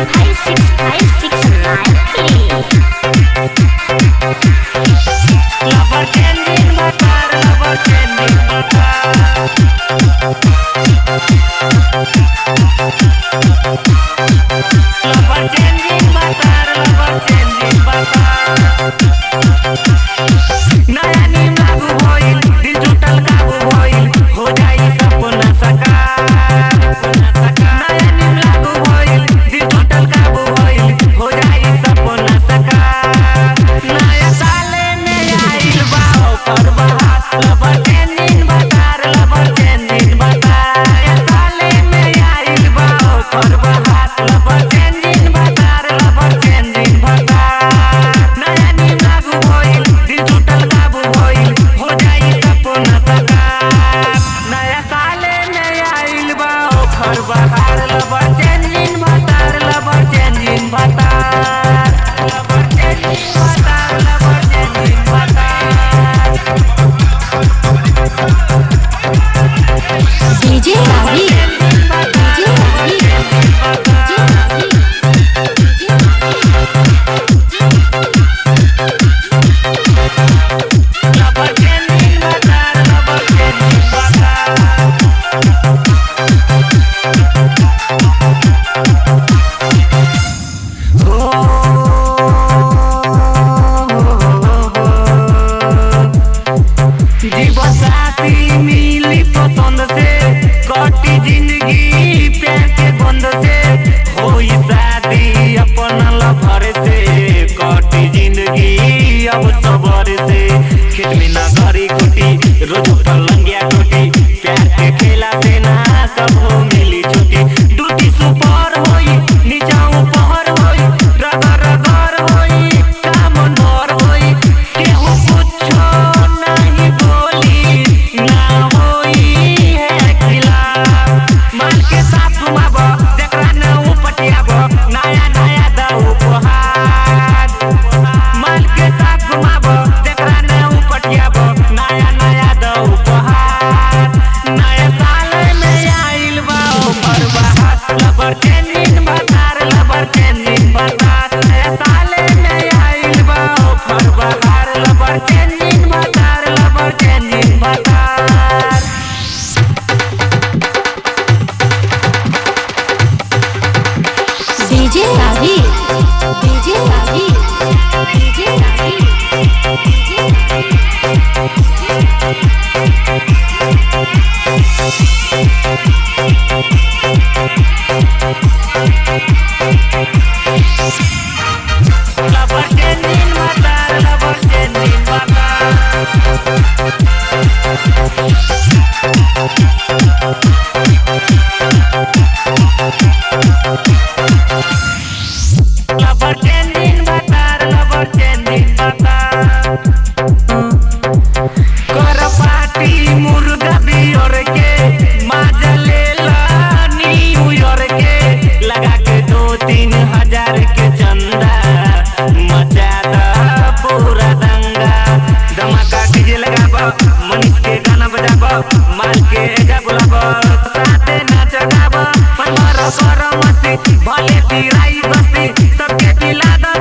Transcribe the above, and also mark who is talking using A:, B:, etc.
A: 5 6 5 6 9 3.
B: Lover changing भतार, lover changing भतार। Lover changing भतार, लवर चेंजिंग भतार। नया नियम लागू भइल, दिल टूटल काबू भइल, हो जाई सपना साकार। नया नियम लागू भइल, दिल टूटल काबू भइल, हो जाई सपना साकार। नया साले में आइल बा ऑफर बहार, लवर चेंजिंग भतार, लवर चेंजिंग भतार। नया साले में आइल बा ऑफर बहार, लवर चेंजिंग भतार, लवर चेंजिंग भतार। नया नियम लागू भइल, दिल टूटल काबू भइल, हो जाई सपना साकार। नया साले में आइल बा ऑफर बहार, लवर चेंजिंग भतार, लवर चेंजिंग भतार। लवर चेंजिंग भतार, लवर चेंजिंग भतार।
A: DJ Savi, DJ Savi, DJ Savi.
B: Lover changing भतार, लवर चेंजिंग भतार। हो, जीवन साथी मिली पसंद से, कटी जिंदगी प्यार के बंद से। होई शादी अपन लवर से, कटी जिंदगी अब सबर से। खेत में ना घरी कुटी, रोज पलंगिया टूटी, प्यार के खेला से ना कभू मिली छुट्टी। ड्यूटी सुपर होई, नीचा ऊपर होई, रगड़ रगड़ होई, काम भर होई। केहू कुछो नहीं बोली, ना होई है खिलाफ। माल के साथ घुमाब, जेकरा न ऊ पटियाब, नया नया द उपहार। माल के साथ घुमाब, जेकरा न ऊ पटियाब, नया नया द उपहार। नया साल में आइल बा ऑफर बहार, लवर चेंजिंग भतार, लवर चेंजिंग भतार। नया साल में आइल बा ऑफर बहार, लवर चेंजिंग भतार, लवर चेंजिंग भतार।
A: DJ Savi, DJ Savi, DJ Savi, DJ Savi.
B: Lover changing भतार, लवर चेंजिंग भतार। लवर चेंजिंग भतार, लवर चेंजिंग भतार। कर पार्टी मुर्गा बियर के, मजा लेला न्यू ईयर के। लगा के 2-3 हजार के चंदा, मचा द पूरा दंगा। धमाका डीजे लगाब, मनीष के गाना बजाब, माल के एजा बुलाब, साथे नाच गाब। मन भर कर मस्ती, भले पिराई बस्ती, सबके पिला दो।